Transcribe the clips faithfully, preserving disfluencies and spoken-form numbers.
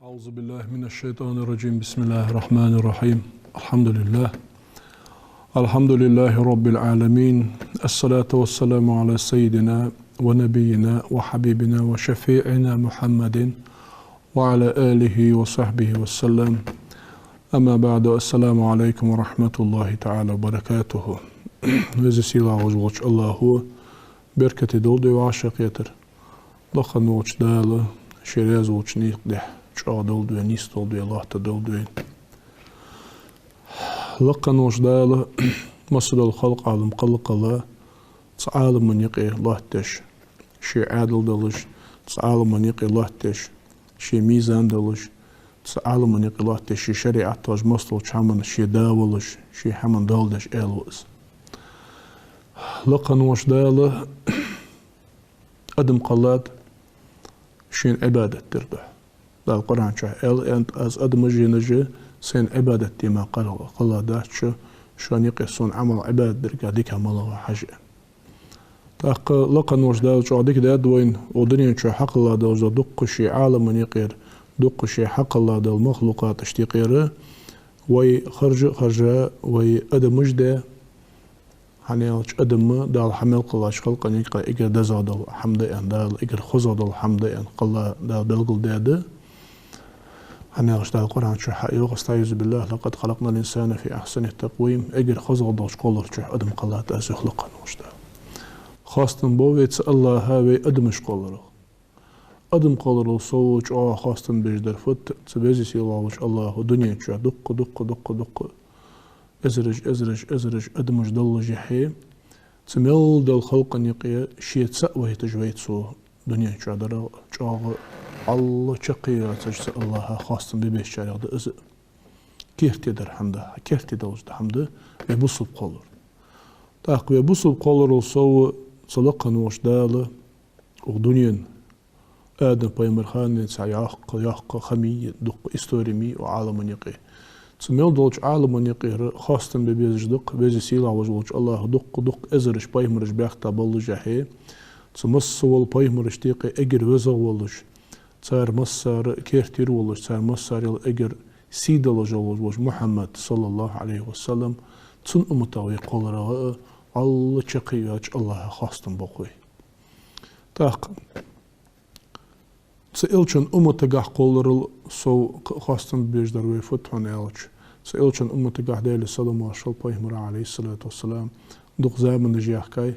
أعوذ بالله من الشيطان الرجيم. بسم الله الرحمن الرحيم. الحمد لله. الحمد لله رب العالمين. الصلاة والسلام على سيدنا ونبينا وحبيبنا وشفيعنا محمد وعلى آله وصحبه وسلم. أما بعد. السلام عليكم ورحمة الله تعالى وبركاته. Веза-Сийлахь волча АллахӀа беркате долда вай вӀашагӀкхетар. Лакха волча Дала ший раьза волча никъехь чӀоагӀа долда вай, нийса долда вай, лоаттадолда вай. Лакха волча Дала массадолча халкъа, Ӏалам кхелла-кхелла цу Ӏаламан юкъе лоаттадеш, ший Ӏаьдал долаш, цу Ӏаламан юкъе лоаттадеш, ший мизан долаш, цу Ӏаламан юкъе лоаттадеш, ший шариӀат долаш, массадолча хӀаман ший да волаш, ший хӀаман доал деш аьла ва из. Лакха волча Дала адам кхеллад шийна Ӏибадат дара духьа. Дала Къуръан чу аьннад: «Аз адамаш а, жинаш а сайна Ӏибадат де мара кхелла-, кхелладац шо, шоана юкъе сона Ӏамал, Ӏибадат дергда дика мел ва хьажа». ТӀаккха лакха волча Дала чӀоагӀа дика даьд вайна, укх дунен чу хьакхелла долаш дола дуккха ший Ӏаламан юкъера, дуккха ший хьакхелла дола махлукъаташта юкъера вай харжа а харжа, вай адамаш а даь, хӀана аьлча адам Дала хьа мел кхеллача халкъа юкъе эггара дезагӀа дола хӀама да аьнна, Дала эггара хозагӀа дола хӀама да аьнна кхелла Дала белгалдаьд. ХӀана аьлча Дала Къуръан чу хьайоах: «أستعيذ بالله، لقد خلقنا الإنسان في أحسن تقويم». Эггара хозагӀа долча кхоллар чу адам кхеллад Аз, йоах лакха волча Дала. Хоастам бу вай цу АллахӀа вай адамаш кхолларах. Адам кхолларал совгӀа чӀоагӀа хоастам беш дар фуд, цу Веза-Сийлахь волча АллахӀа дунен чу дуккха, дуккха, дуккха, дуккха эзараш, эзараш, эзараш адамаш доллашехь, цу мел долча халкъа юкъе ше цаӀ вайташ вай цу дунен чу дарах чӀоагӀа вӀалла чаккхе йоацаш цу АллахӀа хоастам бе безачарех да из. Керте дар хӀама да, керте долаш да хӀама да вай бусалба кхоллар. ТӀаккха вай бусалба кхолларал совгӀа цу лакха волча Дала укх дунен Адам пайхамара ханнеца йоккха, йоккха ха ма йий, дуккха истори ма йий укх Ӏаламан юкъе. Цу мел долча Ӏаламан юкъера хоастам бе безаш да-кх Веза-Сийлахь волаш волча АллахӀа дуккха, дуккха эзараш пайхамараш баьхкаб боллашехь, цу массаволча пайхамарашта юкъе эггара везагӀа волаш, цар массара кертера волаш, цар массарел эггара сий долаш волаш волча Мухьаммад, саллаллахӀу Ӏалайхи ва саллам, цун умматах вай кхолларах а вӀалла чаккхе йоацаш АллахӀа хоастам бу-кх вай. ТӀаккха цу Элчан умматагахь кхолларал совгӀа кхы а хоастам беш дар вай фуд, хӀана аьлча цу Элчан умматагахь, Даьла салам-моаршал хилда пайхамара, Ӏалайхи ссалату вассалам, дукха заманаш яьхкай,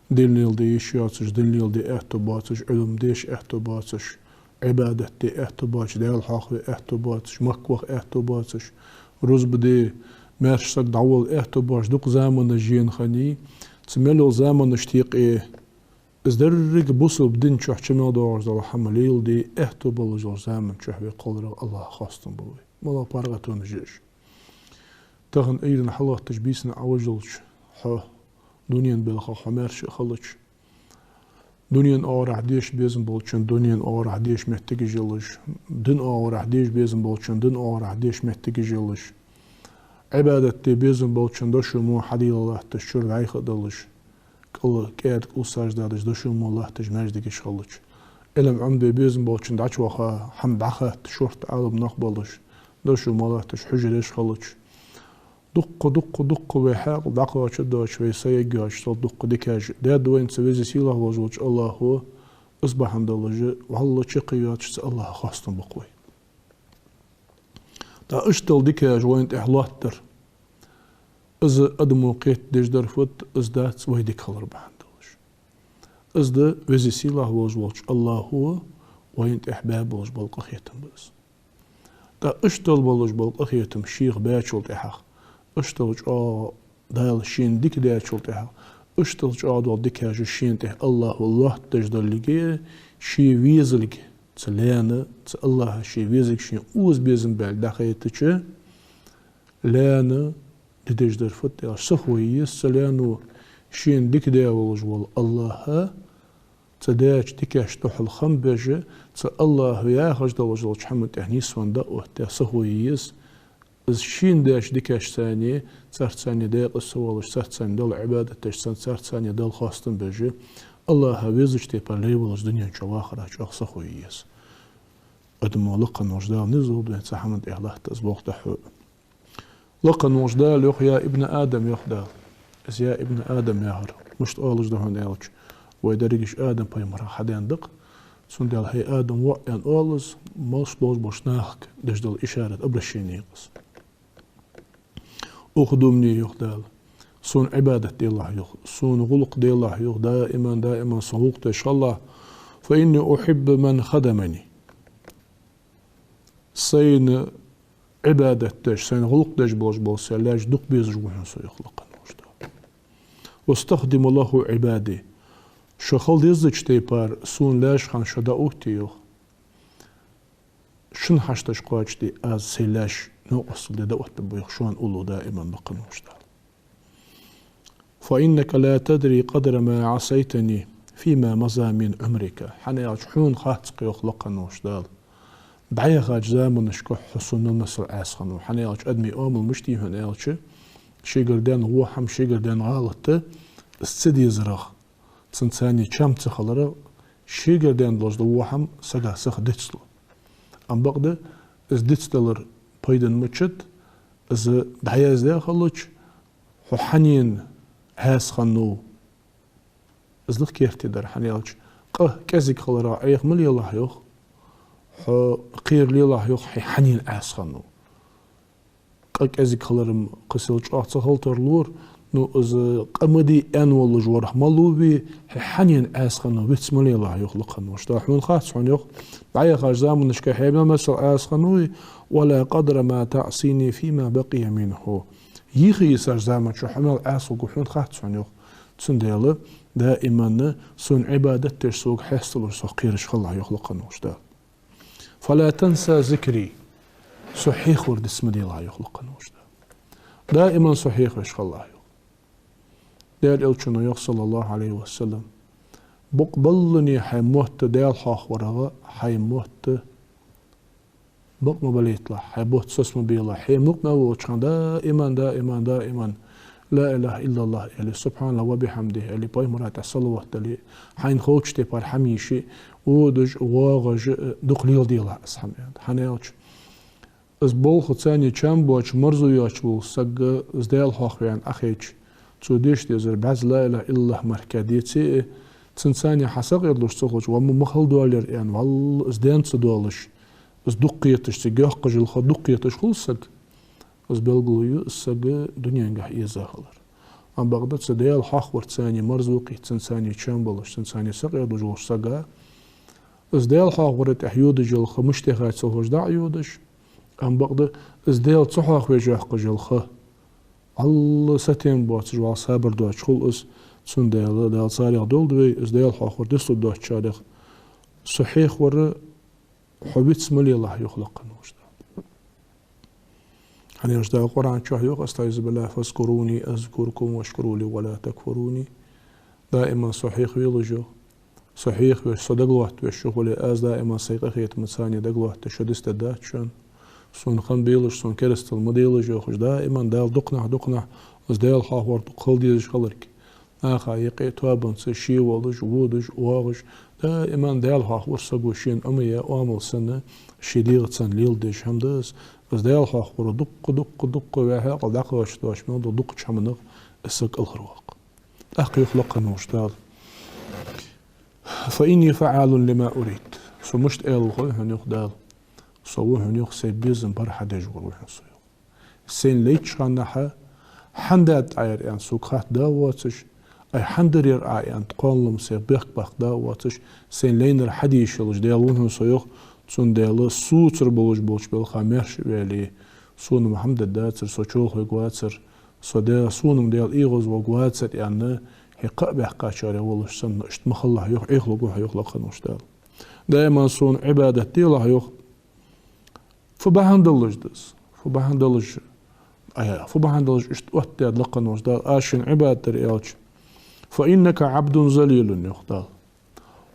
дин леладе йиш йоацаш, дин леладе аьттув боацаш, Ӏилма деша аьттув боацаш, Ӏибадат де аьттув боацаш, Даьла хьоахаве аьттув боацаш, Макка ваха аьттув боацаш, рузба де, маьрша саг дӀаволла аьттув боацаш, дукха заманаш енна хиннай. Цу мел йолча заманашта юкъе из деррига бусалба дина чу чу мел доагӀаш дола хӀама леладе аьттув болаш долча заман чу вай кхолларах АллахӀа хоастам бу вай. МалагӀа паргӀатонаш я уж. Тахан Ӏуйранна хьалгӀатташ, бийсанна Ӏовижалча хьо дунен балхах хьо маьрша а хилча, дунен оагӀорахьа деша безам болчун дунен оагӀорахьа деша моттигаш йолаш, дина оагӀорахьа деша безам болчун дина оагӀорахьа деша моттигаш йолаш, Ӏибадат де безам болчун дошо мо хьадийла латташ, чура вӀаьха а долаш, кӀал-, кӀаьда кӀалсаждадеш, дошо мо латташ маьждигаш хилча, Ӏилма Ӏомабе безам болчун дӀачуваха хӀама дӀахатта шортта Ӏаламнах болаш, дошо мо латташ хьужараш хилча, дуккха, дуккха, дуккха вай хьаькъал дӀакхоачаш доацаш, вай са яггоацаш дола дуккха дикаш даьд вайна цу Веза-Сийлахь волаш волча АллахӀа, из бахьан долаш вӀалла чаккхе йоацаш цу АллахӀа хоастам бу-кх вай. ТӀаккха иштта дола дикаш вайна тӀехь лоаттадар, из адамо кхетадеш дар фуд, из дац вай дика хилар бахьан долаш. Из да Веза-Сийлахь волаш волча АллахӀа вайна тӀехь баь болаш бола къахетам ба из. ТӀаккха иштта дола болаш бола къахетам шийх баьчул тӀехьагӀа, иштта дола чӀоагӀа Дала шийна дика даьчул тӀехьагӀа, иштта дола чӀоагӀа дола дикаш шийна тӀехь АллахӀа лоаттадеш долга, ше везалга, цу лаьна, цу АллахӀа ше везалга шийна оза безам баьлга дӀахайтача, лаьна де дезаш дар фуд аьлча, сахо е еза цу лаьно шийна дика даь волаш вола АллахӀ, цу даьча дикашта духьал хам беш, цу АллахӀа яхаш долаш долча хӀаман тӀехь нийсвенна дӀаоттадаь сахо е еза. Из шийна даьча дикашца, царца декъаза ца волаш, царца Далла Ӏибадат деш, царца Далла хоастам беш, АллахӀа везача тайпара лай волаш дунен чу вахарах чӀоагӀа сахо е еза. Адамо лакха волча Дала низ лургда вайна цу хӀаман тӀа латта, из болх да хьона. Лакха волча Дала йоах: «يا ابن آدم», йоах Дала. Из «يا ابن آدم» яхар мишта оалаш да хьона аьлча, вай дерригаш Адам пайхамарах хьадаьнна да-кх. Цудухьа «хӀай Адам воӀ» аьнна оал из, малаш болаш болча нахага деш дола ишарат, обращение я-кх из. «اخدمني», йоах Дала. Сона Ӏибадат делахь, йоах. Сона гӀулакх делахь, йоах. Даиман, даиман сона гӀулакх деш хилалахь. «فإني أحب من خدمني». Сайна Ӏибадат деш, сайна гӀулакх деш болаш бола са лаьш дукха безаш ва хьона со, йоах лакха волча Дала. «وأستخدم له عبادي». Шо хила дезача тайпара сона лаьш хинна шо дӀаоттае, йоах. Шун хьашташ кхоачашде аз сай лаьш новкъостал де дӀаоттаргба, йоах, шоана уллув даиман лакха волча Дала. «فإنك لا تدري قدر ما عصيتني فيما مضى من عمرك». ХӀана аьлча хьона хац-кх, йоах лакха волча Дала, дӀаяхача заманашка хьо сона мел масал Ӏаьса хиннав. ХӀана аьлча адамий оамал мишта я хьона аьлча, шийгара даьнна во хӀама, шийгара даьнна гӀалат, из ца дезарах, цунца цхьана чам ца хиларах, шийгара даьнна долаш дола во хӀама сага сиха дицлу. Амма бакъда, из дицдалар пайдана ма дац, из дӀаяздаь хилча, хьо хьанна Ӏаьса хиннав, из да-кх керттера дар. ХӀана аьлча, къа кӀезига хиларах Ӏеха ма лелахь, йоах, хьо кхера лелахь, йоах, хьо хьанна Ӏаьса хиннав. Къа кӀезига хилар-м кхы сел чӀоагӀа ца хила тарлора, ну, из къа ма дий аьнна волаш вар-м малув, хьо хьанна Ӏаьса хиннав виц ма лелахь, йоах лакха волча Дала. Хьона хац хьона, йоах, дӀаяхача заманашка хьо мел масал Ӏаьса хиннав, «ولا قدر ما تعصيني فيما بقي منه». Йиха йисача заман чу хьо мел Ӏаьса хургва хьона хац хьона, йоах. Цудухьа даиман сона Ӏибадат деш, сога хьесталуш, сох кхераш хилалахь, йоах лакха волча Дала. «فلا تنس ذكري». Со хьехавар диц ма делахь, йоах лакха волча Дала. Даиман со хьехавеш хилалахь, йоах. Даьла Элчано йоах, صلى الله عليه وسلم: бокъонца хьай мотт Даьла хьоахаварах, хьай мотт бакъ ма балийталахь, хьай мотт соцам ма белахь, хьо мукъа мел волча хана даиман, даиман, даиман «لا إله إلا الله» аьле, «سبحان الله وبحمده» аьле, пайхамара тӀа салават дале, хьайна ховча тайпара хӀама еш, водаш, воагӀаш, дукха леладелахь из хӀама, аьнна. ХӀана аьлча, из болх цхьана чам боацаш, марзо йоацаш вола саг, из Даьла хьоахаваьнна Ӏохайча, цо деш дезар бӀаьзза «لا إله إلا الله» мара деце а, цунца цхьана хьасакъердалуш ца хилча, ва ма ма хала доаллар аьнна, валлахӀи, из денна ца доаллаш, из дукха кхеташ, цига йоаккхаш йола ха дукха кхеташ хул саг, из белгало я, из саг дуненгахьа эза хилар. Амма бакъда цу Даьла хьоахаварца цхьана марзо кхийтта, цунца цхьана чам болаш, цунца цхьана сакъердалуш волча сага, из Даьла хьоахавара тӀехьа йодаш йола ха мишта яхар ца ховш дӀа а йодаш, амма бакъда из Даьла ца хьоахавеш йоаккхаш йола ха, валлахӀи, сатем боацаш, валлахӀи, сабар доацаш хул из, цудухьа Дала царех долда вай, из Даьла хьоахавар дицлургдоацачарех. Со хьехавар хьо виц ма лелахь, йоах лакха волча Дала. ХӀана аьлча Дала Къуръан чу йоах: «أستعيذ بالله، فاذكروني أذكركم واشكروا لي ولا تكفرون». Даиман со хьехаве, йоах. Со хьехавеш, со дагалоаттавеш хуле, аз даиман сай къахетамца цхьана дагалоаттавеш, шо дицдергдац шоана. Сона хам белаш, сона керастал ма делаш, йоах, даиман Дала дукханахьа, дукханахьа, из Даьла хьоахавар дукха хила дезаш хиларга. Наха юкъе тоабанца ше волаш, водаш, воагӀаш, даиман Даьла хьоахавар саго шийна Ӏомаяь оамал санна, ший дегӀаца леладеш хӀама да из. Из Даьла хьоахавар дукха, дукха, дукха ваь хьакъал дӀакхоачаш доацаш мел дола дукхача хӀаманах из саг кӀалхарвоаккх. ТӀаккха йоах лакха волча Дала: «فإني فعال لما أريد». Со мишта аьлар хой хьона, йоах Дала. Со ва хьона, йоах, сай безам бар хьадеш вар ва хьона со, йоах. Сайна лайча хана хьа хӀана даьд Ӏа ер аьнна сога хатта да а воацаш, Ӏа хӀана дир ер Ӏа аьнна кхоллам сайх бехк баккха да а воацаш, сайна лайнар хьаде йиш йолаш Даьла ва хьона со, йоах, цудухьа соцар болаш болча балха маьрша ваьле, сона ма хӀама дергдацар, со чолхе варгвацар, со Даьла, сона-м Даьла эгӀазваргвацар аьнна, хье кхаъ баьккхачарех волаш санна, иштта ма хилалахь, йоах, Ӏехалургва хьо, йоах лакха волча Дала. Даиман сона Ӏибадат делахь, йоах. Фу бахьан долаш да из? Фу бахьан долаш? Ай, фу бахьан долаш иштта оттадаьд лакха волча Дала аз шийна Ӏибадат дар аьлча? «فإنك عبد ذليل», йоах Дала.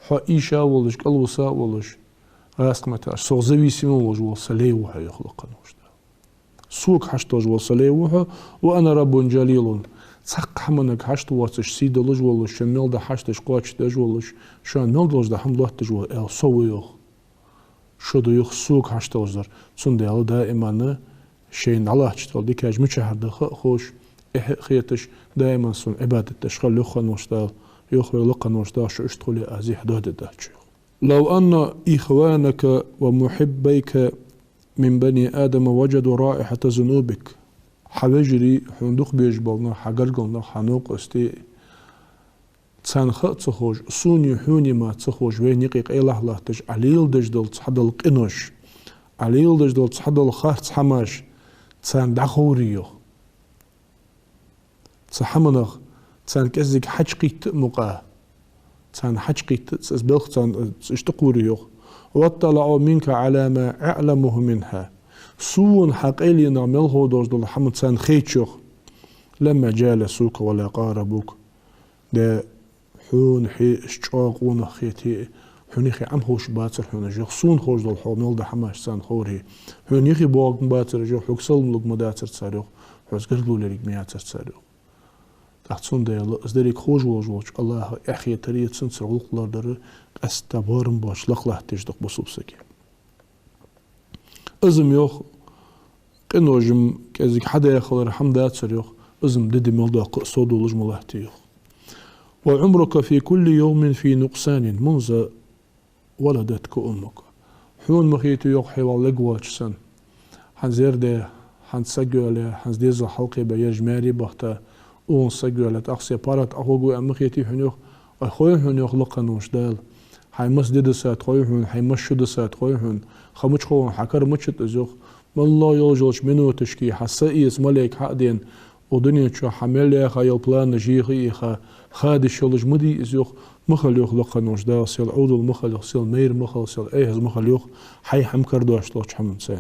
Хьо ийша а волаш, кӀалвиса а волаш, гӀаскхий меттала аьлча, сох зависимый волаш вола са лай ва хьо, йоах лакха волча Дала. Сога хьашт долаш вола са лай ва хьо, «وأنا رب جليل». Цхьаккха хӀаманга хьашт воацаш, сий долаш волаш, шоана мел дола хьашташ кхоачашдеш волаш, шоана мел долаш дола хӀама лоаттадеш вола аьла со ва, йоах. Шу да юха сога хьашталждар. Цундела даиман шоай дӀалатташ дола дикаш мичахьара да ха а ховш, эхь а хеташ, даиман сона Ӏибадат деш хила, йоах хиннаволча Дала, йоах вай лакха волча Дала, шу иштта хуле а зехьа доаде дац шо, йоах. لو أن إخوانك ومحبيك من بني آدم وجدوا رائحة ذنوبك. Хьа вежарий, хьона дукха безаш бола нах, хьа гаргара нах, хьа новкъостий, царна ха а ца ховш, сона а хьона а ма ца ховш, вайна юкъе къайлагӀа латташ, Ӏа леладеш дола цхьадола къинош, Ӏа леладеш дола цхьадола харц хӀамаш царна дӀаховре, йоах. Цу хӀаманах царна кӀеззига хьачукхийтта а мукъа, царна хьачукхийтта а, цу, из белха царна, э, цу иштта кхувре, йоах. واطلعوا منك على ما أعلمه منها. Сона хьа къайленах мел ховш дола дола хӀама царна хайча, йоах. لما جالسوك ولا قاربوك. Де, хьона хье уж чӀоагӀа къонах хете а, хьона юхе Ӏомаховш бацар хьона уж, йоах, сона ховш дола хьога мел дола хӀамаш царна ховре. Хьона юхе боагӀаргбацар уж, йоах, хьога салам лургма дацар цар, йоах, хьоца гаргало лерг ма яцар цар, йоах. ТӀаккха цундела из деррига ховш волаш волча АллахӀа эхь хетар а, цунцара гӀулакх лорадар а къаьстта боарам боацаш лакха латташ да-кх бусалба сага. Из-м, йоах, къинош-м кӀезига хьадаь хилар хӀама дацар, йоах, из-м ди-ди мел доаккха а совдоалаш ма латте, йоах. وعمرك في كل يوم في نقصان منذ ولدتك أمك. Хьона ма хетий, йоах, хье вӀалла лергвоацаш санна. ХӀанз ер даь, хӀанз саг йоалаяь, хӀанз дезал хьалкхебаь, ераш маьре бахийта, укхун саг йоалаяь, тӀаккха сай паргӀата Ӏохургва аьнна ма хетий хьона, йоах. Ай, хой хьона, йоах, лакха волча Дала, хьай мас ди дисад хой хьона, хьай мас шу дисад хой хьона, ха мича хов хьона, хьа кара мича да из, йоах. МоллагӀа йолаш йолча минуташка хьа са эца малейк хьа а даьнна, укх дунен чу хьа мел яьха йола планаш йийха а йийха, хадаш йолаш ма дий из, йоах. Ма хила, йоах, лакха волча Дала, сел Ӏовдал ма хила, йоах, сел майра ма хила, сел эхьаза ма хила, йоах, хьай хӀама карадоацаш долча хӀаманца.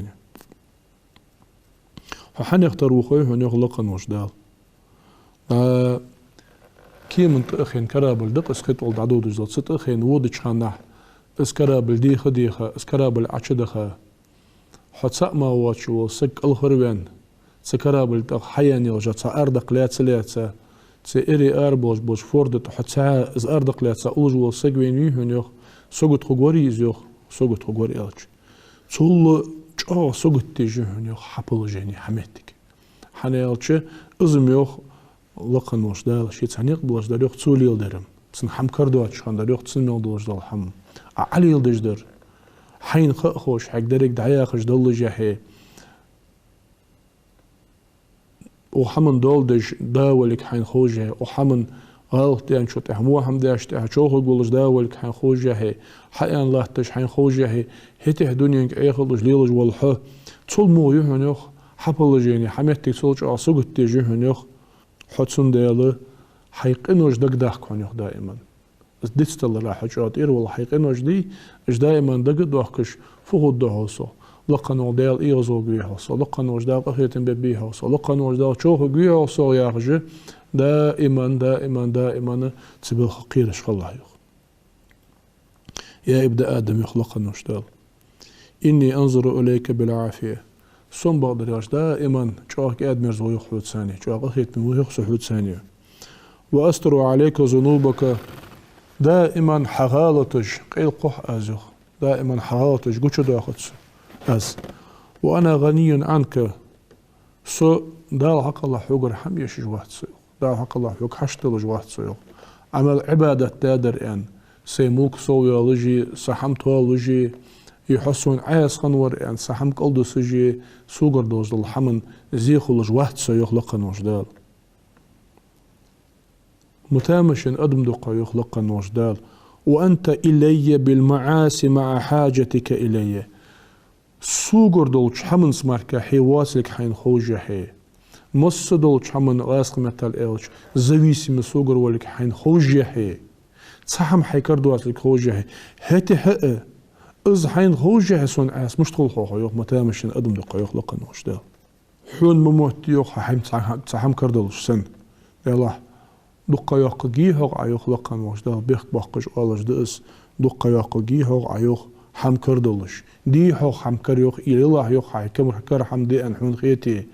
Хьо хьанех тара ва хой хьона, йоах, лакха волча Дала. А, кеман тӀа а хинна корабль да-кх из, кхетӀол дӀадодаш дола, цу тӀа а хинна водача хана, из корабль деха а деха, из корабль Ӏочудаха, хьо цаӀ мара воацаш вола саг кӀалхарваьнна, цу корабль тӀа хьаяьнна йолча цхьа арадаккха лаьца-лаьца, цу эре арабоалаш болча форда тӀа хьо цхьаь из арадаккха лаьца уллаш вола саг вайна вий хьона, йоах, сагота хургварий из, йоах, сагота хургвар аьлча. Цул чӀоагӀа сагота деза хьона, йоах, хьа положени, хьа моттиг. ХӀана аьлча, из-м, йоах, лакха волча Дала ший цхьа никъ болаш дар, йоах, цо леладар-м. Цунна хӀама карадоацаш хиннадар, йоах, цунна мел долаш дола хӀама Ӏа Ӏолеладеш дар. Хьайна ха а ховш, хьога деррига дӀаяхаш доллашехьа, укх хӀаман доал деш да волга хьайна ховшшехьа, укх хӀаман гӀалат даьчул тӀехьа, во хӀама даьчул тӀехьа човхаргволаш да волга хьайна ховшшехьа, хьааьнна латташ хьайна ховшшехьа, хӀаьта а дуненга Ӏехалуш лелаш вола хьо, цул во я хьона, йоах, хьа положени, хьа моттиг цул чӀоагӀа сагота деза хьона, йоах. Хьо цундела хьай къинош дагадоаккх хьона, йоах, даиман. Из дицдалара хьо чӀоагӀа тӀера вала, хьай къинош дий, уж даиман дага а доахкаш, фу хургда хьо сох, лакха волча Дала эгӀазгӀоргвий хьо сох, лакха волча Дала къахетам бергбий хьо сох, лакха волча Дала човхаргвий хьо сох, яхаш, даиман, даиман, даиман цу балха кхераш хилалахь, йоах. يا ابن آدم, йоах лакха волча Дала, إني أنظر إليك بالعافية. Со-м, бакъдар аьлча, даиман чӀоагӀа кӀаьда-мерза ва, йоах, хьоца, чӀоагӀа къахетаме ва, йоах, со хьоца. وأستر عليك ذنوبك. Даиман хьа гӀалаташ къайлакхох аз, йоах. Даиман хьа гӀалаташ гучадоахац аз. وأنا غني عنك. Со Дала хьакъехьа хьогара хӀама эшаш вац со, йоах. Дала хьакъехьа хьога хьашт долаш вац со, йоах. Ӏамал, Ӏибадат даьдар аьнна, сай мулк совъялаш а, са хӀама тоалаш а, е хьо сона Ӏаьса хиннавар аьнна, са хӀама кӀалдусаш а, согара долаш дола хӀаман зе хулаш вац со, йоах лакха волча Дала. Мутамашен адам да-кх хьо, йоах лакха волча Дала. وأنت إلي بالمعاصي مع حاجتك إلي. Согара долча хӀаманца мара хье воацилга хьайна ховшшехьа, масса долча хӀаман, гӀазкхий меттала аьлча, зависимый согара волга хьайна ховшшехьа, цхьа хӀама хьай карадоацилга ховшшехьа, хӀаьта а, из хьайна ховшшехьа сона Ӏаьса мишта хул хьо, йоах, мутамашен адам да-кх хьо, йоах лакха волча Дала. Хьона ма моттий, йоах, хьайна цхьа, цхьа хӀама кара долаш санна. Делахь, дукха йоккхаргьий хьогӀ Ӏа, йоах лакха волча Дала, бехк боаккхаш оалаш да из, дукха йоккхаргьий хьогӀ Ӏа, йоах, хӀама кара долаш. Дий хьогӀ хӀама кара, йоах, е лелахь, йоах, хьай кара хӀама де аьнна хьона хете,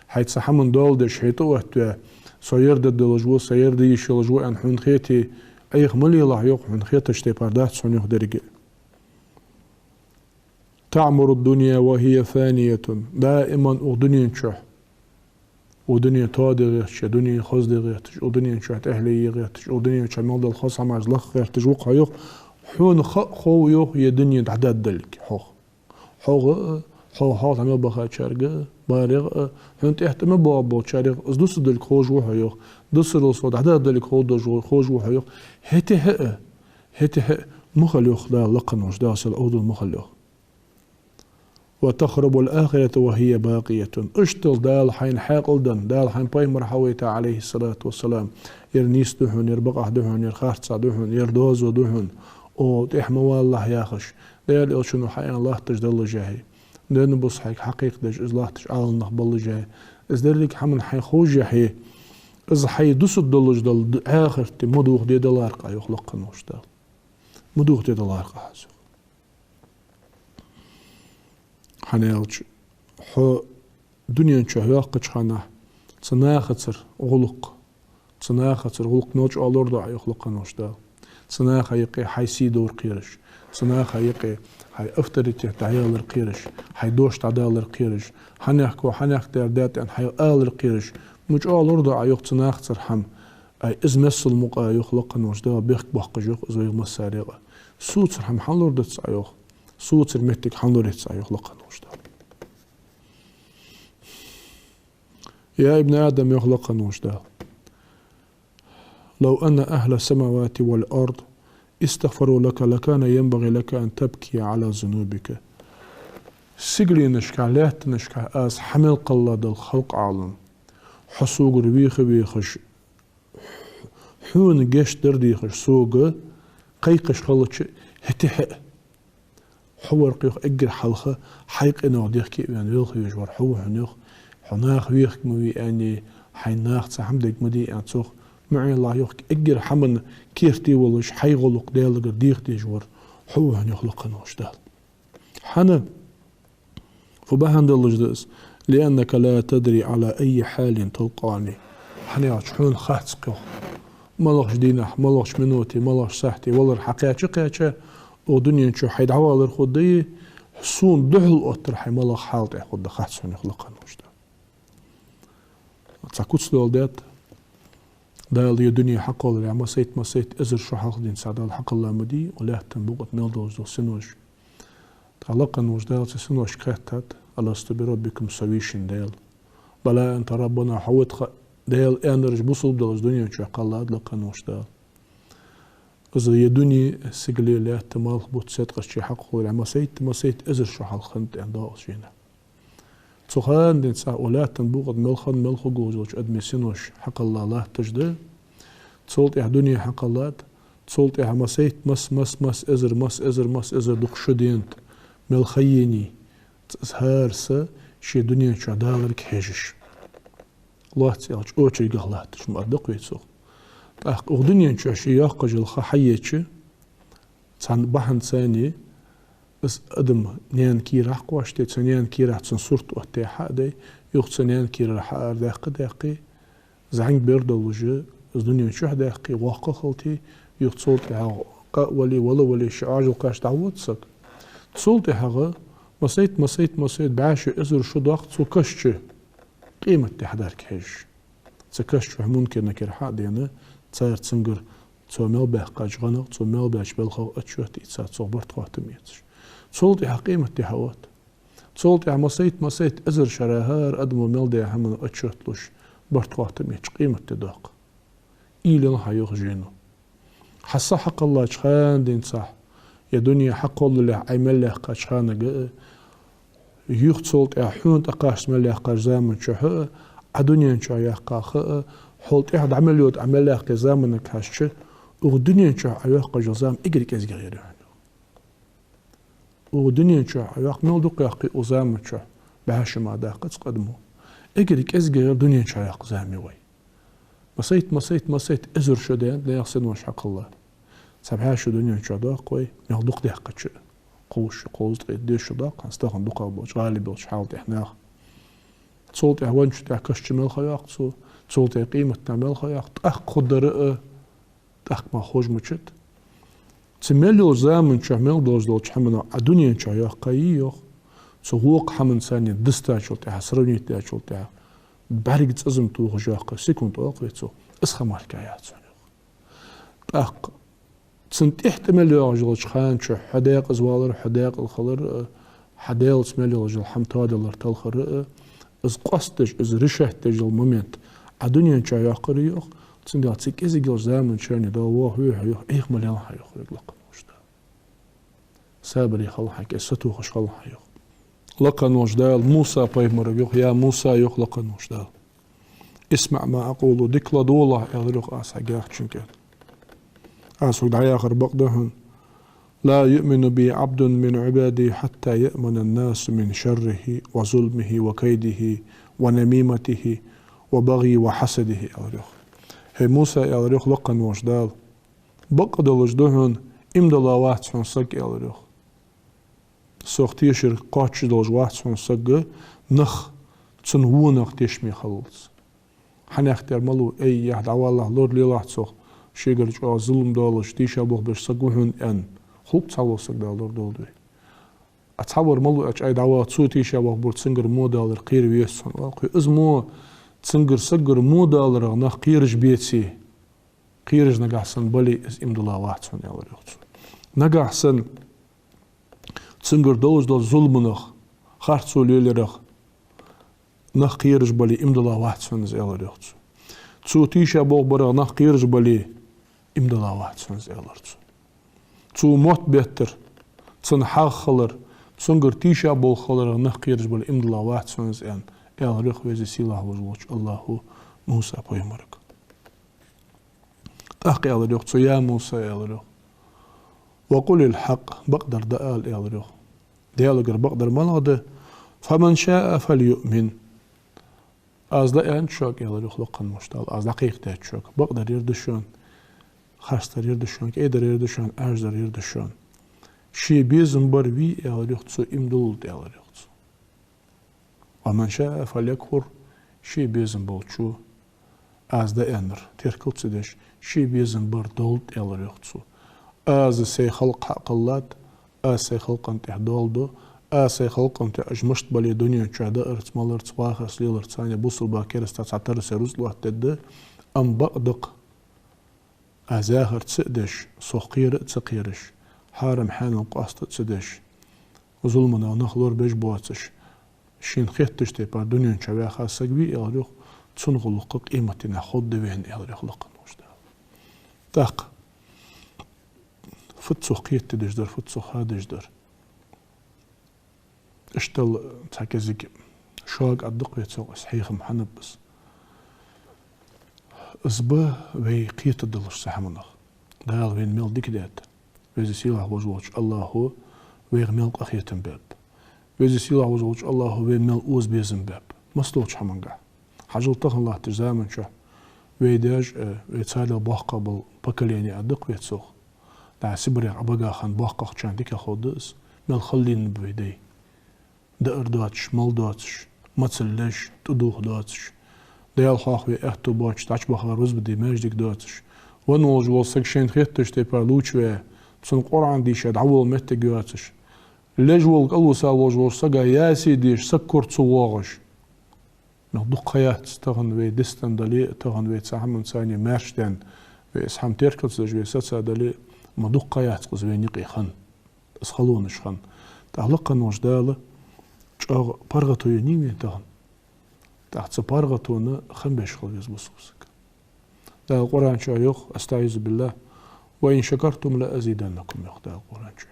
хьай цхьа хӀаман доал деш хье тӀаоттаваь, со ер де долаш ва, со ер де йиш йолаш ва аьнна хьона хете, Ӏеха ма лелахь, йоах, хьона хеташ тайпара дац хьона, йоах, деррига. تعمر الدنيا وهي فانية. Даиман укх дунен чу, укх дуне тоаде гӀерташ, е дуне хозде гӀерташ, укх дунен чу тӀехьле е гӀерташ, укх дунен чу мел дола хоза хӀамаш лаха гӀерташ ва-кх хьо, йоах. Хьона ха а хов, йоах, е дуне дӀадоаладалга хьох. Хьогга а, хьо хьалха мел бахачарга а, барегӀа а, хьона тӀехьа тӀа мел боагӀа болчарех из дусаргдолга ховш ва хьо, йоах. Дусарал совгӀа дӀадоаладалга ховш, ховш ва хьо, йоах. ХӀаьта а, хӀаьта а ма хила, йоах Дала, лакха волча Дала, сел Ӏовдал ма хила, йоах. وتخرب الآخرة وهي باقية. Иштта Дала хьайна хьаькъал даь, Дала хьайна пайхамар хьавайта, عليه الصلاة والسلام, ер нийса да хьона, ер бакъахьа да хьона, ер харцахьа да хьона, ер доазув да хьона, оаха тӀехьа ма валалахь яхаш, Даьла Элчано хьааьнна латташ даллашехь, денна бус хьайга хьакхайкадеш из латташ Ӏалам нах баллашехь, из деррига хӀама хьайна ховшшехь, из хьай дусаргдолаш дола д-, Ӏахарт ма дохаде далар-кх Ӏа, йоах лакха волча Дала. Ма дохаде далар-кх Ӏа из, йоах. ХӀана аьлча хьо дунен чу йоаккхача хана цу нахацара гӀулакх, цу нахацара гӀулакх мел чӀоагӀа лораду Ӏа, йоах лакха волча Дала. Цу наха юкъе хьай сий довра кхераш, цу наха юкъе хьай авторитет дӀаялар кхераш, хьай дош дӀадалар кхераш, хьанехко хьанех дер даьтӀен хьайга алар кхераш, ма чӀоагӀа лораду Ӏа, йоах, цу нахацара хӀама. Ай, из миссел мукъа, йоах лакха волча Дала, бехк боаккхаш, йоах, из вайга массарегӀа. Соцара хӀама хьалурадац Ӏа, йоах. Соцара моттиг хьалурадац Ӏа, йоах лакха волча Дала. يا ابن آدم, йоах лакха волча Дала, لو أن أهل السماوات والأرض استغفروا لك لكان ينبغي لك أن تبكي على ذنوبك. Сигаленашка, лаьттанашка аз хьа мел кхелла дола халкъ-Ӏалам хьо согара веха-вехаш, хьона гешт дар дехаш сога кхайкаш хилча, хӀаьта а хьо вар-кх, йоах, эггара хьалха хьай къинойх дехке а ваьнна велха везаш вар хьо ва хьона, йоах. Хьо наха вехарг ма вий аьнна, хьайна наха цхьа хӀама дергма дий аьнна, цох ма Ӏелахь, йоах, эггара хӀаман керте волаш, хьай гӀулакх Даьлагара деха дезаш вар хьо ва хьона, йоах лакха волча Дала. ХӀана? Фу бахьан долаш да из? لأنك لا تدري على أي حال تلقاني. ХӀана аьлча хьона хац-кх, йоах, малагӀча дийнахьа, малагӀча минуте, малагӀча сахьате валар хьакхаьча-кхаьча, укх дунен чу хьай дӀавалар хургдий, сона духьал оттар хьай малагӀа хьал тӀа хургда хац хьона, йоах лакха волча Дала. Цхьа куц доаладаьд. Дала ер дуне хьакхоллалехь массайт-массайт эзар шу хьалха денз Дала хьакхелла ма дий укх лаьттан букъа тӀа мел долаш дола синош. ТӀаккха лакха волча Дала цу синошка хаьттад: ألست بربكم, со вий шун Даьла? بلى أنت ربنا, хьо ва тха Даьла, аьннараш бусалба долаш дунен чу кхеллад лакха волча Дала. Из ер дуне, сигале, лаьтта, малх, бутт, седкъаш чу хьакхоллалехь массайт-массайт эзар шу хьалха хиннад, аьнна, доагӀа шийна. Цу хана денз укх лаьттан букъа тӀа мел хинна, мел хургволаш волча адамий синош хьакхелла латташ да. Цул тӀехьа дуне хьакхеллад, цул тӀехьа массайт, масс, масс, масс эзар, масс эзар, масс эзар дукха шу денад мел хайенний, цӀаз хӀара са ший дунен чу даларга хьежаш. Лоацца аьлча, очередагахьа латташ ма аргда-кх вай цох. ТӀаккха укх дунен чу ший йоккха жил ха хьаеча, цхьан бахьанца из адам наьна кийра хьакхоачашде, цу наьна кийрахьа цун сурт оттадаь хьа а даь, юха цу наьна кийрара хьаарадаьккха а даьккхе, зӀамига бер долаш из дунен чу даьккхе, воккха а хилийте, юха цул тӀехьагӀа къа а вале, вала а вале, ший Ӏоажал кхаьча дӀавода саг. Цул тӀехьагӀа массайт, массайт, массайт бӀаь шу, эзар шу доаккх цу каша чу, къематди хьадарга хьежаш. Цу каша чу Мункар-Накир хьа а даьнна, цар цунгара цо мел баьккхача гӀанах, цо мел баьча балхах отчёт ийца, цох барт-хоаттам эцаш. Цул тӀехьа къематди хьаотт. Цул тӀехьа массайт, массайт эзар шера хӀара адамо мел даь хӀаман отчёт луш, барт-хоаттам эцаш къематди доаккх. Уйла е хьа, йоах жено. Хьа са хьакхеллача хана денз, ер дуне хьакхоллалехь Ӏа мел яьккхача ханага а, юха цул тӀехьа хьона тӀакхаччалца мел яьккхача заман чухь а, Ӏа дунен чу яьккха ха а, хьол тӀехьа дӀа мел йода Ӏа мел яьккхача заманга хьежача, укх дунен чу Ӏа йоаккхаш йола зама эггара кӀезигагӀа я хьона. Укх дунен чу Ӏа йоаккх мел дукха йоаккхе укх заман чу, бӀаь шу мара даккхац-кх адамо. Эггара кӀезигагӀа дунен чу йоаккха зама я вай. Массайт, массайт, массайт эзар шу даьннад наьха синош хьакхелла. Цхьа бӀаь шу дунен чу доаккх вай, мел дукха даьккхача а. Кхо шу, кхузткъеи дезткъа шу доаккх хӀанз тахан дукхагӀа болча, гӀалиб йолча хьала тӀа наха. Цул тӀехьа венначул тӀехьа каша чу мел ха йоаккх цо, цул тӀехьа къематдийнахьа мел ха йоаккх, тӀаккха хургдар а, тӀаккха мара ховш ма дац. Цу мел йолча заман чухь мел долаш долча хӀаманах Ӏа дунен чухь йоаккхай, йоах, цу вокха хӀаманца дистачул тӀехьагӀа, сравнить даьчул тӀехьагӀа, бӀарга цӀазам тохаш йоаккхай, секунд оал-кх вай цох, из ха мара яц хьона, йоах. ТӀаккха цун тӀехьа тӀа мел йоагӀаш йолча хана чухь хьо декъаза валар, хьо декъала хилар, э, хьа Даьлаца мел йолаш йола хӀама тоадалар, талхар, э, из къоастадеш, из решать деш йола момент Ӏа дунен чухь йоаккхар, йоах, цудухьа цу кӀезигагӀа йолча заман чухь Дала вохаве хьо, йоах, Ӏеха ма лелахь хьо, йоах, вайга лакха волча Дала. Сабаре хилалахь хьо, кӀезига сатохаш хилалахь хьо, йоах. Лакха волча Дала Муса пайхамарга йоах: «يا موسى», йоах лакха волча Дала. «اسمع ما أقول», дика ладувгӀалахь, аьлар йоах, аз хьога яхачунга. Аз хьога дӀаяхар бакъ да хьона. «لا يؤمن بي عبد من عبادي حتى يأمن الناس من شره وظلمه وكيده ونميمته وبغيه وحسده», аьлар йоах. ХӀай Муса, аьлар йоах лакха волча Дала, бакъ долаш да хьона, иман дилла вац хьона саг, аьлар йоах. Сох тешар кхоачаш долаш вац хьона саг, нах цун вонах тешаме хиллалца. Хьанехк тера малув, ай, яхь, дӀавалалахь, лоралелахь цох, шийгара чӀоагӀа зулам долаш, тийшаболх беш саг ва хьона, аьнна. Хулк цхьавола саг Дала лорадолда вай. А цхьавар малув аьлча, ай, дӀавала, цо тийшаболх бора, цунгара во далар кхера веза хьона, оал-кх вай. Из во, цунгара, саггара во даларах нах кхераш беце, кхераш нагахьа санна бале, из иман дилла вац хьона, аьлар йоах цо. Нагахьа санна цунгара долаш долча зуламах, харцо леларах нах кхераш бале, иман дилла вац хьона из, аьлар йоах цо. Цо тийшаболх барах нах кхераш бале, иман дилла вац хьона из, аьлар цо. Цо мотт беттар, цунна хьагӀ хилар, цунгара тийшаболх хиларах нах кхераш бале, иман дилла вац хьона из, аьнна, аьлар йоах Веза-Сийлахь волаш волча АллахӀа Муса пайхамарга. ТӀаккха аьлар йоах цо: «يا موسى», аьлар йоах, «وقل الحق», бакъдар дӀаала, аьлар йоах. Даьлагара бакъдар малагӀа да? «فمن شاء فليؤمن». Аз дӀааьннад шуга, аьлар йоах лакха волча Дала, аз дӀакхайкадаьд шуга. Бакъдар ер да шоана, харцдар ер да шоана, кӀайдар ер да шоана, Ӏаьржадар ер да шоана. Ше безам бар вий, аьлар йоах цо, иман диллалда, аьлар йоах цо. «ومن شاء فليكفر», ше безам болчо, аз дӀааьннар теркал ца деш, ше безам бар долда, аьлар йоах цо. Аз сай халкъ хьакхеллад, аз сай халкъа тӀехь доал ду, аз сай халкъа тӀехь уж мишта бале дунен чу даарца, маларца, вахарца, леларца, царна бусалба, кераста цхьатарра сай рузкъа латтадергда, амма бакъда-кх, аз яхар ца а деш, сох кхера а ца кхераш, хьарам-хьанал къоаста а ца деш, зуламах нах лорабеш боацаш, шийна хеттача тайпара дунен чу ваьха саг вий, аьлар йоах, цун гӀулакх къематдийнахьа ховргда вайна, аьлар йоах лакха волча Дала. ТӀаккха фуд цох кхетадеш дар, фуд цох хадеш дар? Иштта цхьа кӀезига шога аргда-кх вай цох, из хьехам хӀана ба из? Из ба вай кхетадалар цу хӀаманах. Дала вайна мел дика даьд. Веза-Сийлахь волаш волча АллахӀа вайх мел къахетам баьб. Веза-Сийлахь волаш волча АллахӀа вайна мел оза безам баьб. Массадолча хӀамангахь. Хьажал, тахан латтача заман чухь вай даьша, э, вай царел боккхагӀа бола поколени аргда-кх вай цох. ДӀа Сибарех Ӏобагача хана боккхагӀчарна дика ховргда из, мел хала лийннаб вай дай. Даар доацаш, мала доацаш, мацалла леш, тӀадувха доацаш, Даьла хьоахаве аьттув боацаш, дӀачубахар рузба де маьждиг доацаш, венна волаш вола саг шийна хеттача тайпара лувчаве, цунна Къуръан дийша дӀаволла моттиг йоацаш, леш вола, кӀалвиса волаш волча сага ясий деш, саг кора ца воагӀаш. Мел дукха ха яц тахан вай дистан дале а, тахан вай цу хӀаманца маьрша даьнна, вай из хӀама теркал ца деш, вай саца дале а, ма дукха ха яц-кх из вайна юкъе хинна. Из халонаш хинна. ТӀаккха лакха волча Дала чӀоагӀа паргӀато еннай вайна тахан. ТӀаккха цу паргӀатона хам беш хила веза бусалба саг. Дала Къуръан чу йоах, أستعيذ بالله: «وإن شكرتم لأزيدنكم», йоах Дала Къуръан чу.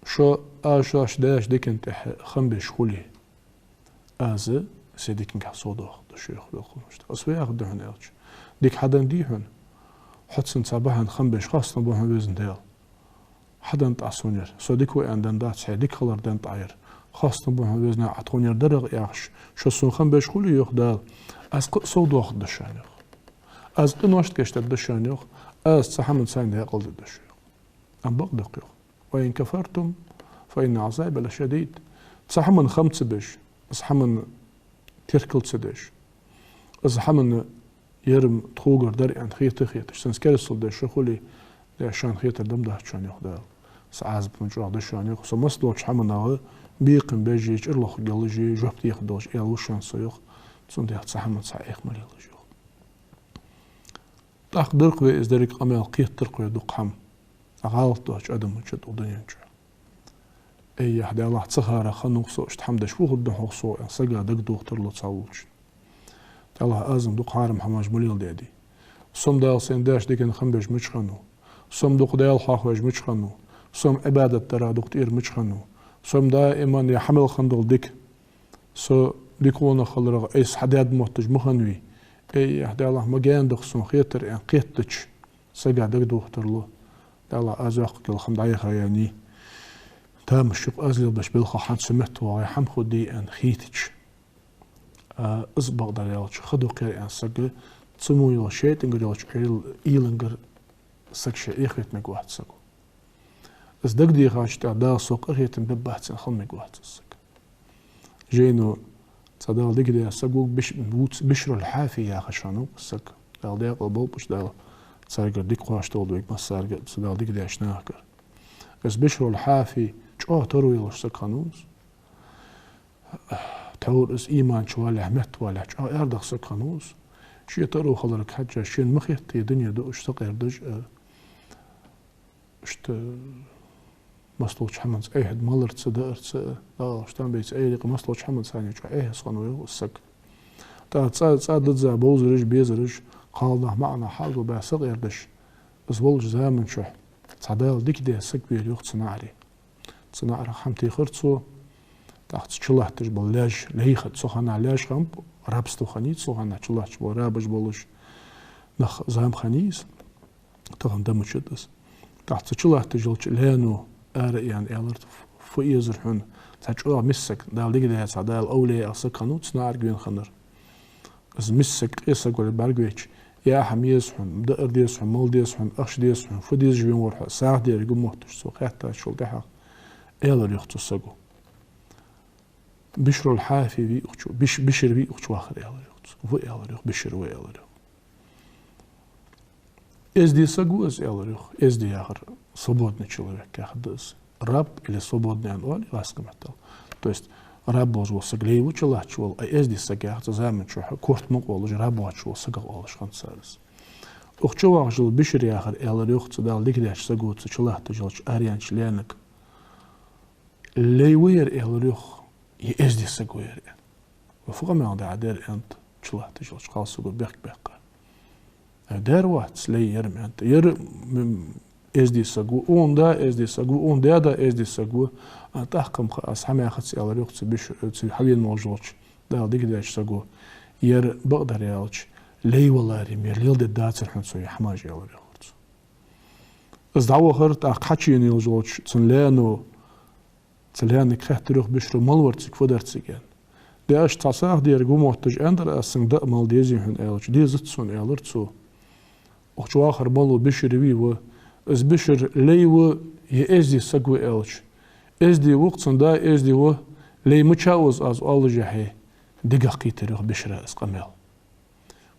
Шо, аз шоашта даьча дикан тӀехьа хам беш хуле, аз сай дикангахьа сов доаккхаргда шоана, йоах Даьла Къуръан чу. Из фу яхар да хьона аьлча, дика хьаденна дий хьона, хьо цунна цхьа бахьан хам беш, хоастам ба хьона, Веза Даьла, хьаденнад Ӏа сона ер, со дика ва аьнна деннадац, хьай дика хилар деннад Ӏа ер, хоастам ба хьона, Веза Даьла, Ӏа тхона ер даргда яхаш, шо сона хам беш хуле, йоах Дала, аз кхы а сов доаккхаргда шоана, йоах. Аз къинош гешт дергда шоана, йоах, аз цу хӀаманца даькъала дергда шо, йоах. Амма бакъда-кх, йоах: «وإن كفرتم فإن عذابي لشديد». Цу хӀаман хам ца беш, из хӀаман теркал ца деш, из хӀаман ер-м тхогара дар аьнна хета а хеташ, цунца керастал деш шо хуле, Э, шоана хетар да-м дац шоана, йоах Дала. Са Ӏазап ма чӀоагӀа да шоана, йоах. Со массадолча хӀаманах бекхам беш а, чӀир лохаргйолаш а, жоп дехаргдолаш а аьла ва шоана со, йоах. Цудухьа цу хӀаманца хьаэха ма лелаш, йоах. ТӀаккха дир-кх вай из деррига къамаьл, кхетадир-кх вай дукха хӀама. ГӀалат доацача адамашта укх дунен чу. Ай, яхь, Даьллахь, ца хара хиннав-кх со, иштта хӀама деш, фу хургда-хьогӀ со, аьнна, сага дагадохийтар ло цхьаволчунна. Даьллахь, аз-м дукха хьарам хӀамаш ма леладаьдий. Со-м, Дала сайна даьча дикан хам беш мича хиннав? Со-м дукха Даьла хьоахавеш мича хиннав? Со-м Ӏибадат дарах дукха тӀера мича хиннав? Со-м даиман е хьа мел хинна дола дика, со дика къонах хиларах айса хьадаьд мотташ ма хиннавий? Ай, яхь, Даьллахь, ма гаьна да-кх сона хетар, аьнна, кхетадича, сага дагадохийтар ло. Даьллахь, аз йоаккхаргйола хӀама дӀаяхай, яьннай. Тамаш юкъе аз лелабеш белхах хӀанз цу метта воагӀе, хӀама хургдий, аьнна, хийтача. А, из, бакъдар аьлча, ха дукха яр, аьнна, саг, цу мо йолча шайтӀагара йолча уйла-, уйлангара саг ше Ӏехавайта мегаш вац саго. Из дагадехача тӀехьа Дала сох къахетам бергбац аьнна хила мегаш вац из саг. Жайно цхьа Дала дика даь саг ва-кх, Биш-, вувц-, Бишрул-Хьафи яхаш хиннав-кх из саг. Дала даькъала болба уж, Дала царгара дика кхоачадолда вайга массарга а, цу Дала дика даьча нахагара. Из Бишрул-Хьафи чӀоагӀа таро йолаш саг хиннав из. Тхьовра из иман чу валалехь, метта валалехь, чӀоагӀа аьрдагӀа саг хиннав из. Ший таро хиларга хьежжа, шийна ма хетта е дуне дуаш, сакъердаш а, иштта массадолча хӀаманца Ӏехаде маларца, даарца а, дӀаала, иштта там бейца Ӏерикъа, массадолча хӀаманца хьане чӀоагӀа Ӏехаь хиннав-кх из саг. ТӀаккха цӀа, цӀа дизза бовзараш, безараш, кхалнах, маӀанах хьагулбаь сакъердаш, из волча заман чухь цхьа Дала дика даь саг вера, йоах, цу наӀаре. Цу наӀарах хӀама техар цо, тӀаккха цу чулатташ бола лаьш, лай хиннад цу хана, лаьш хиннаб, рабство хиннай цу хана, чулатташ бола рабаш болаш, нах, зама хиннай из, тахан да мичад из. ТӀаккха цу чулатташ йолча лаьно ара а яьнна аьлар: «Фу эзар хьона, цхьа чӀоагӀа миска саг, Дала дика даь цхьа, Дала овлияъ саг хиннав цу наӀарга вена хиннар». Из миска саг, къе саг вале бӀаргавайча: «Яа хӀама еза хьона, даар деза хьона, мала деза хьона, ахча деза хьона, фу дезаш вена вар хьо, сагӀа дергда мо», — мотташ цо хаьттачул тӀехьагӀа, аьлар, йоах, цу саго: «Бишрул-Хьафи вий укх чу, Биш-, Бишр вий укх чу вахар?» — аьлар, йоах, цо. «Ва», — аьлар, йоах, — «Бишр ва», — аьлар, йоах. «Эздий саг ва из», — аьлар, йоах. Эздий яхар свободный человек яхар да из. Раб или свободный аьнна оал гӀазкхий меттала. То есть раб волаш вола саг лай ва, чулатташ вола, а эздий саг яхар цу заман чухь корта мукъа волаш, раб воацаш вола сагах оалаш хиннад цар из. Укх чу вахаш вола Бишр яхар, аьлар, йоах, цу Дала дика даьча саго цу чулатташ йолча араяьннача лаьнага: «Лай ва ер, — аьлар, йоах, — е эздий саг ва ер?» — аьнна. «Ва фу къамаьл да Ӏа дер?» — аьннад чулатташ йолча кхалсаго бехк-бехка. «Э, дер вац, лай ер-м», — аьннад. «Ер, м, эздий саг ва, укхун да эздий саг ва, укхун даь-да эздий саг ва». А тӀаккха-м ха аз хӀама яхац, аьлар, йоах, цу Биш-, цу хьавена волаш волча Дала дика даьча саго. «Ер, бакъдар аьлча, лай валаре-м ер леладергдацар хьона цо ер хӀамаш», — аьлар, йоах, цо. Из дӀавахар, тӀаккха хьачуена йолаш волча цун лаьно, цу лаьнага хаьттар, йоах, Бишро: «Мала вар цига, фу дар цига?» — аьнна. «Даьшта цхьа сагӀа дергда ва мотташ аьннадар аз, сага даа-мала дезий хьона?» — аьлча: «Дезац сона», — аьлар цо. Укх чу вахар мала ва, Бишр вий ва. Из Бишр лай ва е эздий саг ва аьлча: «Эздий ва-кх, цун да эздий ва, лай мича ва из аз оаллашехьа», — дегах кхийтар, йоах, Бишра из къамаьл.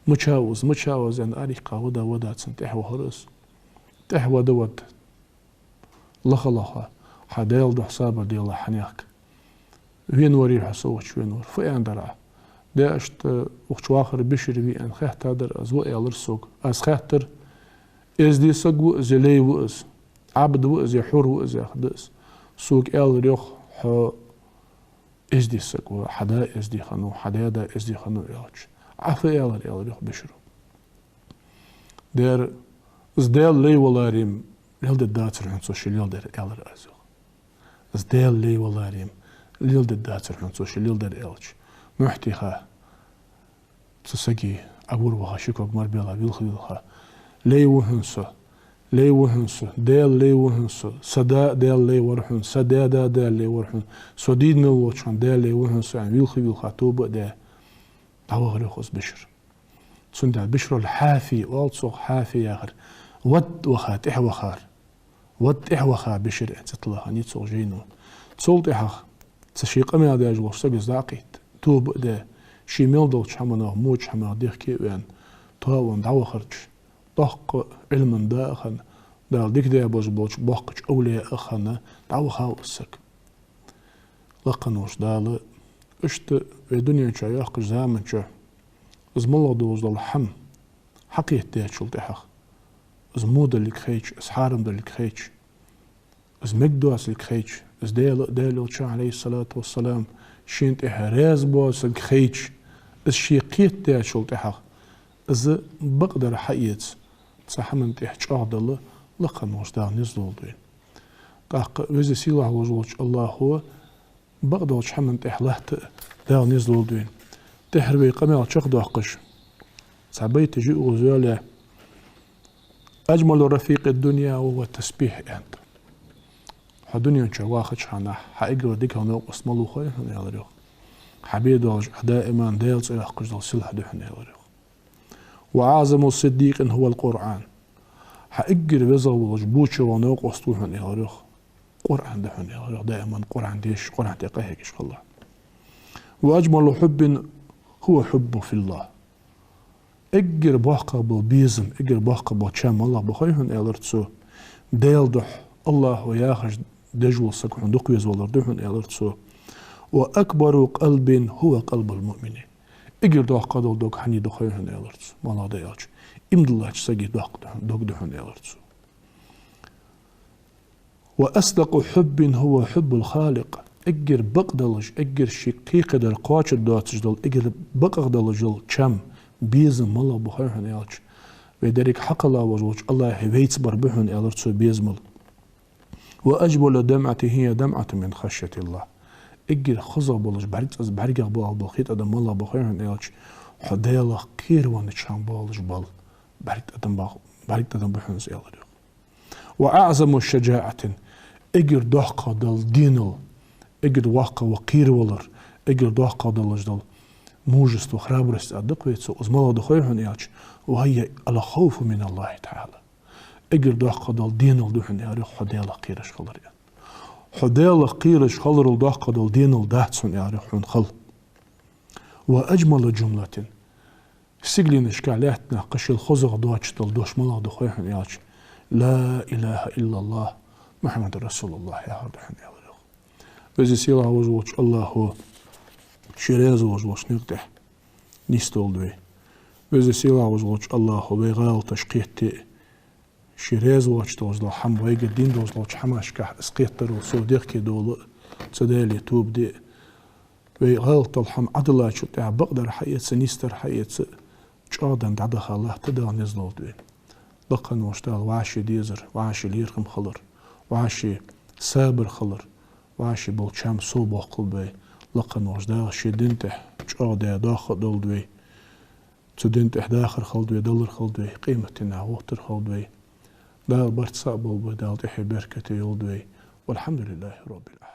«Мича ва из, мича ва из?» — аьнна, арайийккха, вада-вада цунна тӀехьа вахар из. ТӀехьа вада-вада: «Лаха-лаха, хьа Даьла духьа сабар делахь, хьанехк. Венаварий хьо со волча, венавар? Фу аьннадар Ӏа?» «Даьшта укх чу вахар Бишр вий аьнна хаьттадар аз, ва аьлар сога. Аз хаьттар, эздий саг ва из е лай ва из, Ӏабд ва из е хьур ва из яхар да из. Сога аьлар, йоах, хьо эздий саг ва, хьа да эздий хиннав, хьа даь-да эздий хиннав аьлча. Ӏа фу аьлар?» — аьлар, йоах, Бишро. «Дер, из Даьла лай валаре-м леладергдацар хьона цо ше леладер», — аьлар аз, йоах. «Из Даьла лай валаре-м леладергдацар хьона цо ше леладер», — аьлча, мухь тийха, цу сага Ӏовур ваха, ши ког мара бела, вилха-вилха: «Лай ва хьона со, лай ва хьона со, Даьла лай ва хьона со, са да а Даьла лай вар хьона, са даь-да а Даьла лай вар хьона, со дийна мел волча хана Даьла лай ва хьона со», — аьнна, вилха-вилха тоба а даь, дӀавахар, йоах, из Бишр. Цудухьа Бишрул-Хьафи оал цох, Хьафи яхар вад ваха, тӀехьа вахар. Вад тӀехьа ваха Бишр аьнна цӀи тиллар хиннай цох жайно. Цул тӀехьагӀа цу ший къамаьл деш волча саго из дӀакхийтта, тоба а даь, ший мел долча хӀаманах, воча хӀамах дехке а ваьнна, тоавенна дӀавахарча, доккха Ӏилман да а хинна, Дала дика даь болаш болча боккхача овлияех хинна дӀавахав из саг. Лакха волча Дала, иштта вай дунен чу йоаккхача заман чу из малагӀа долаш дола хӀама хьакхетадаьчул тӀехьагӀа, из во долга хайча, из хьарам долга хайча, из мегаш доацалга хайча, из Даьла а, Даьла Элчан, Ӏалайхи ссалату вассалам, шийна тӀехьа раьза боацалга хайча, из ше кхетадаьчул тӀехьагӀа, из бакъдар хьаэца, цу хӀаман тӀехьа чӀоагӀдала лакха волча Дала низ лолда вайна. ТӀаккха Веза-Сийлахь волаш волча АллахӀа бакъдолча хӀаман тӀехьа латта а Дала низ лолда вайна. ТӀеххьара вай къамаьл чакхдоаккхаш, цхьа байт жи укхаза йоалаяь: «أجمل رفيق الدنيا وهو التسبيح», — аьннад. Хьо дунен чу вахача хана хьа эггара дикагӀа новкъост малув хой хьона, аьлар йоах. Хьа бе долаш Ӏа даиман Даьла цӀи йоаккхаш дола сийлахь да хьона, аьлар йоах. «وأعظم صديق هو القرآن». Хьа эггара везагӀа волаш боча вола новкъост ва хьона, аьлар йоах. Къуръан да хьона, аьлар йоах, даиман Къуръан дешаш, Къуръан тӀа къахьегаш хилалахь. «وأجمل حب هو حب في الله». Эггара боккхагӀа бола безам, эггара боккхагӀа бола чам малагӀа ба хой хьона, аьлар цо. Даьла духьа, АллахӀа яхаш деш вола саг хьона дукха веза валар да хьона, аьлар цо. «وأكبر قلب هو قلب المؤمن». Эггара доккхагӀа дола дог хьан да хой хьона, аьлар цо. МалагӀа да аьлча, иман диллача сага доккха дог да хьона, аьлар цо. «وأصدق حب هو حب الخالق». Эггара бакъдолаш, эггара ший кхайкадар кхоачаргдоацаш дола, эггара бакъагӀа долаш дола чам, безам малагӀа ба хой хьона аьлча, вай деррига хьакхелла волаш волча АллахӀа вайца бар ба хьона, аьлар цо, безамал. «وأجمل دمعة هي دمعة من خشية الله». Эггара хозагӀа болаш, бӀарг цӀаз бӀаргагӀа боагӀа бола хий тӀадам малагӀа ба хой хьона аьлча, хьо Даьлах кхеравеннача хана боагӀаш бола бӀарг тӀадам ба, бӀарг тӀадам ба хьона из, аьлар йоах. «وأعظم شجاعة». Эггара доккхагӀа дола денал, эггара воккхагӀа ва кхеравалар, эггара доккхагӀа долаш дола мужество, храбрость а дакъа вецо, из малагӀа да хой хьона аьлча, «وهي الخوف من الله تعالى». Эггара доккхагӀа дола денал да хьона, аьлар йоах, хьо Даьлах кхераш хилар, аьнна. Хьо Даьлах кхераш хиларал доккхагӀа дола денал дац хьона, аьлар йоах, хьона хала. «وأجمل جملة». Сигаленашка лаьттанахьа кхы шоайла хозагӀа доацаш дола дош малагӀа да хой хьона аьлча, «لا إله إلا الله محمد رسول الله» яхар да хьона, аьлар йоах. Веза-Сийлахь волаш волча АллахӀа ший раьза волаш волча наькъа тӀа нийсдолда вай. Веза-Сийлахь волаш волча АллахӀа вай гӀалаташ кхетаде, ший раьза воацаш долаш дола хӀама, вайгара дийна долаш долча хӀамашкахьа из кхетадарал совдехке довла, цу Даьлага тоба де. Вай гӀалат дола хӀама Ӏодиллачул тӀехьагӀа бакъдар хьаэца, нийсдар хьаэца, чӀоагӀденна дӀадаха латта Дала низ лолда вайна. Лакха волча Дала вӀаший дезар, вӀаший лерхӀам хилар, вӀаший сабар хилар, вӀаший бола чам совбоаккхалба вай. Лакха волча Дала ший дина тӀа чӀоагӀдаь доккха долда вай. Цу дина тӀа дахар хилда вай, далар хилда вай, къематдийнахьа гӀоттар хилда вай. Дала барт цхьа болба вай, Дала тӀехье беркате йолда вай. والحمد لله رب العالمين.